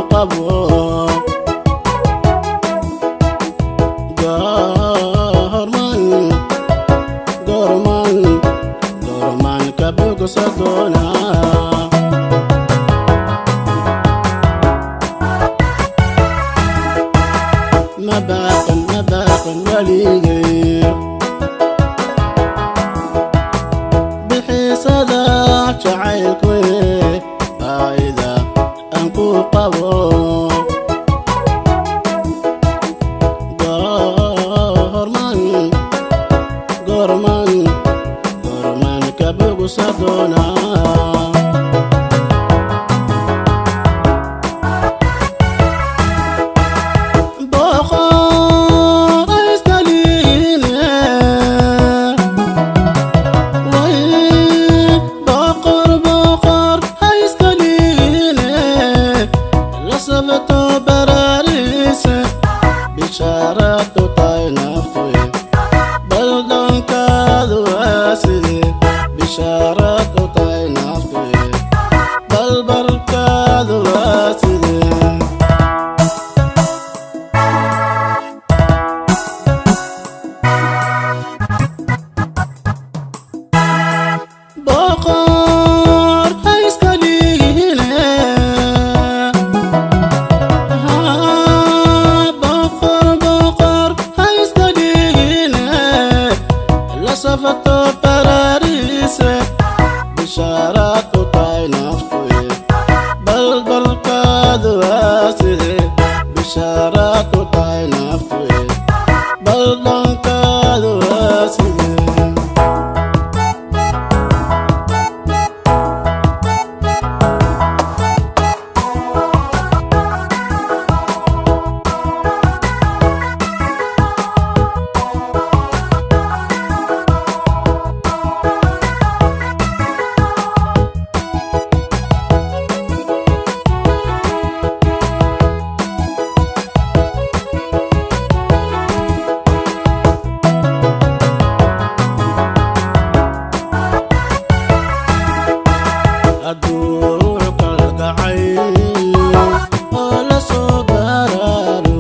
Qabo goorman, goorman, goorman ka bogsa doonaa? Ma baaqan, ma baaqan weligay bixisada jacaylku, baahida aan ku qabo. Goorman, goorman, goorman ka bogsa doonaa? Boqor isdaliine way, boqor, boqor haystaliine, la sabato baraariise, bishaaradu tahay naftuye, baldonkaadu waa sidee? Bishaaradu tahay naftuye, balbarkaadu waa sidee? Boqor hayskaliine, boqor, boqor hayskaliine, la safato baraariise, bishaaraad u tahay naftuye, balbalkaadu waa sidee? Bishaaraad u tahay naftuye, baldhankaadu waa sidee? Hadduu ruux kalgacay oo la soo baraaro,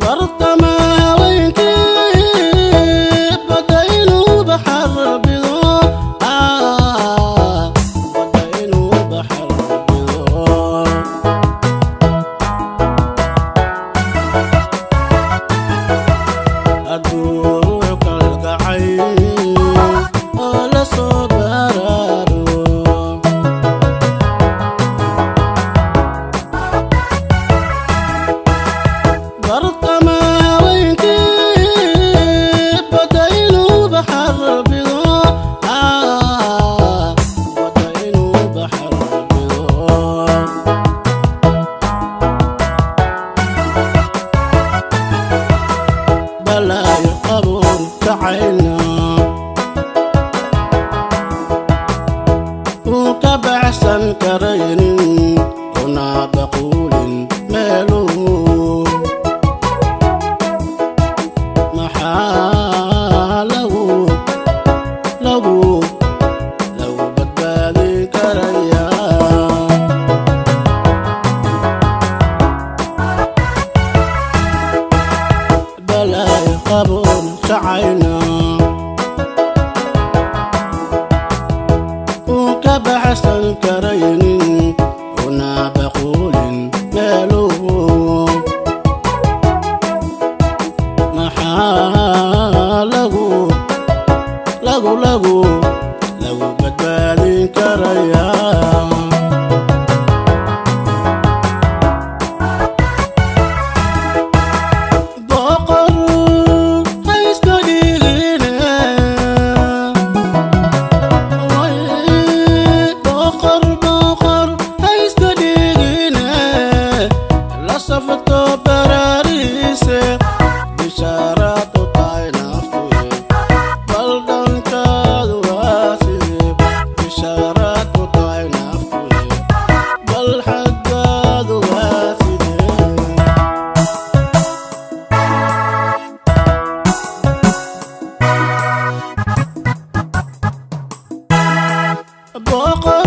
bartama haweenkii badda inuu baxar bido, badda inuu baxar bido. Hadduu ruux kalgacay oo la soo baraaro, bartama haweenkii badda inuu baxar bido, badda inuu baxar bido. Balaayo qaboon kacayna uu ka baxsan karaynin, una baquulin meeluu, maxaa lagu lagu lagu badbaadin karayaa? Balaayo qaboon kacayna uu ka baxsan karaynin, una baquulin meeluu, maxaa lagu lagu lagu lagu badbaadin karayaa? Boqor.